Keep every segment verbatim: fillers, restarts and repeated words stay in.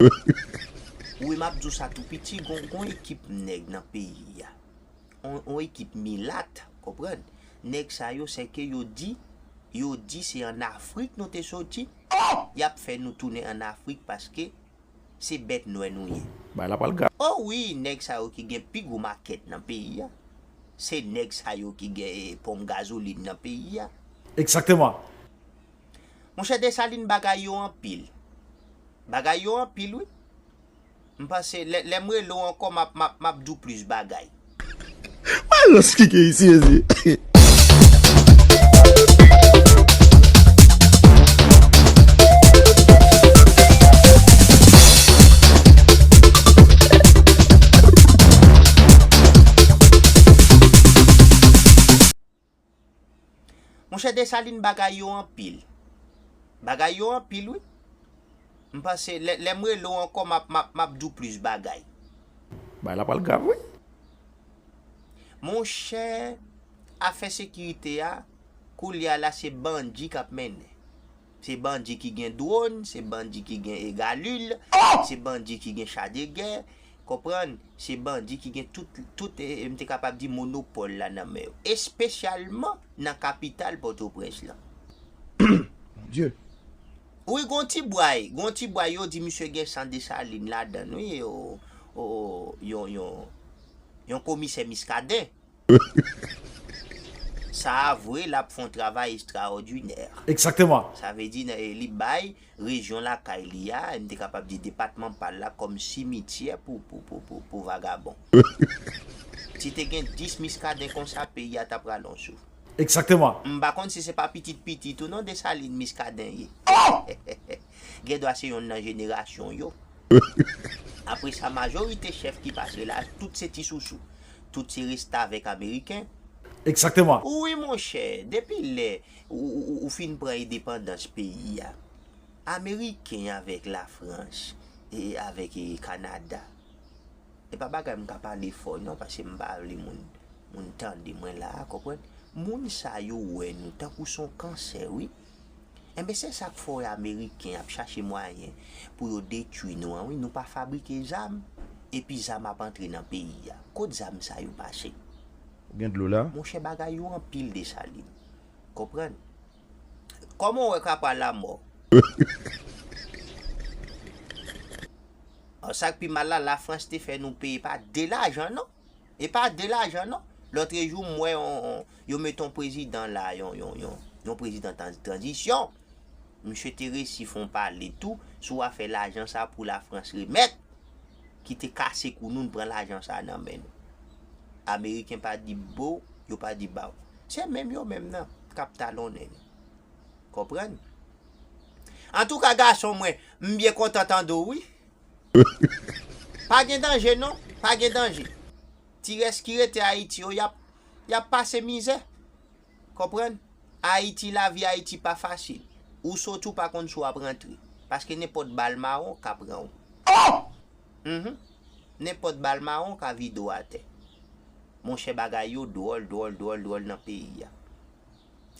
Wi, m ap di w sa tou piti, gon, gon ekip nèg nan peyi a. On, on ekip milat, konprann? Nèg sa yo, sèke yo di, yo di se ann Afrik nou te soti. Y ap fè nou tounen ann Afrik paske se bèt nwè nou ye. Bagay la pral grav. O wi, nèg sa yo ki gen pi gwo makèt nan peyi a. Se nèg sa yo ki gen, eh, ponp gazolin nan peyi a. Egzakteman. Monchè Desalin, bagay yo anpil. Bagay yo anpil, wi. M panse, lè, lè m rele w ankò, m ap, m ap, m ap di w plis bagay. Mwen lòs ki gen isi, mezye. Monchè Desalin, bagay yo anpil. Bagay yo anpil, wi. M panse, lè, lè m rele w ankò, m ap, m ap, m ap di w plis bagay. Bagay la pral grav, wi. Monchè, afè sekirite a, koulye a la, se bandi k ap mennen. Se bandi ki gen dwòn, se bandi ki gen egalil, se bandi ki gen cha de gè, konprann? Se bandi ki gen tout, tout, eh, eh, m te kapab di monopòl la nan men yo. Espesyalman nan kapital Pòtoprens lan. Mon Dye. Wi, gon ti bway, gon ti bway, yo di misye gen san Desalin ladan l, wi, o, o, yon, yon, yon komisè Miskaden. Sa a vre, l ap fè yon travay estrawòdinè. Egzakteman. Sa vle di, nan, li bay rejyon lakay li a, m te kapab di depatman pa l la, kòm simityè pou, pou, pou, pou, pou vagabon. Si te gen dis Miskaden konsa, peyi a t ap rale yon souf. Egzakteman. M pa konn si se pa pitit pitit ou non Desalin Miskaden ye. Gen dwa se yonn nan jenerasyon yo. Apre sa, majorite chèf ki pase la, tout se ti sousou. Tout se restavèk ameriken. Egzakteman. Wi, monchè, depi lè ou, ou, ou, ou fin pran endepandans peyi a, ameriken avèk Lafrans e avèk, e, Kanada. E pa bagay m ka pale fò non, paske m pa vle moun, moun tande mwen la a, konprann? Moun sa yo wè nou tankou se yon kansè, wi. Enben, se sa k fè w wè ameriken ap chache mwayen pou yo detwi nou an, wi. Nou pa fabrike zam, epi zam ap antre nan peyi a. Kot zam sa yo pase? Ou gen dlo la? Monchè, bagay yo anpil Desalin. Konprann? Kòman w wè k ap pral lamò? Sa k pi mal la, Lafrans te fè nou peye pa de lajan, non. E pa de lajan, non. Lòtrejou, m wè yon, yon, yo mete yon prezidan la, yon, yon, yon, yon prezidan tan-, tranzisyon. Misye te resi fè yon pale tou sou afè lajan sa pou Lafrans remèt, ki te kase kou nou, n pran lajan sa nan men nou. Ameriken pa di bo, yo pa di baw. Se menm yo menm nan k ap talonnen nou. Konprann? Antouka, gason mwen, m byen kontan tande w, wi. Pa gen danje, non. Pa gen danje. Ti rès ki rete Ayiti yo, y ap, y ap pase mizè. Konprann? Ayiti, lavi Ayiti pa fasil. Ou soti, ou pa konn si w ap rantre. Paske nenpòt bal mawon ka pran w. Mhm. Nenpòt bal mawon ka vide w atè. Monchè, bagay yo dwòl, dwòl, dwòl, dwòl nan peyi a.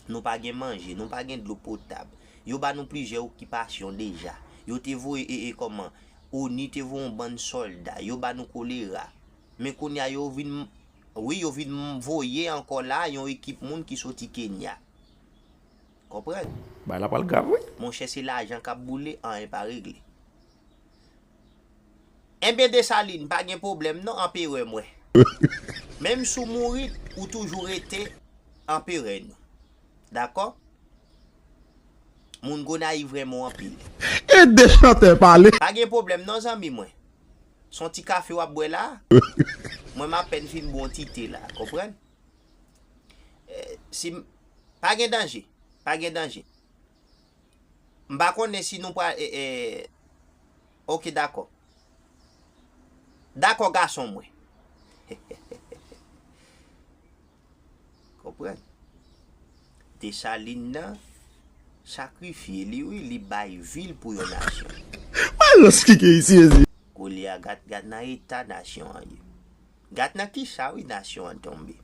Nou pa gen manje, nou pa gen dlo potab. Yo ba nou plizyè okipasyon deja. Yo te voye, e, e, kòman? ONU te voye yon bann sòlda. Yo ba nou kolera. Men kounye a yo vin, wi, yo vin voye ankò la yon ekip moun ki soti Kenya. Konprann? Bagay la pral grav, wi. Monchè, se lajan k ap boule, anyen pa regle. Enben, Desalin, pa gen pwoblèm non, anperè mwen. Menm si w mouri, ou toujou rete anperè nou. Dakò? Moun Gonayiv renmen w anpil. E de chantè pale. Pa gen pwoblèm non, zanmi mwen. Se yon ti kafe w ap bwè la? Mwen, m apèn fin bwè yon ti te la, konprann? Eh, si m, pa gen danje, pa gen danje. M pa konnen si nou pral, eh, eh, oke, dakò. Dakò, gason mwen. Konprann? Desalin nan sakrifye li, wi, li bay vi l pou yon nasyon. Mwen lòs ki gen isi, mezye. Koulye a, gad, gad nan eta nasyon an ye. Gad nan kisa, wi, nasyon an tonbe.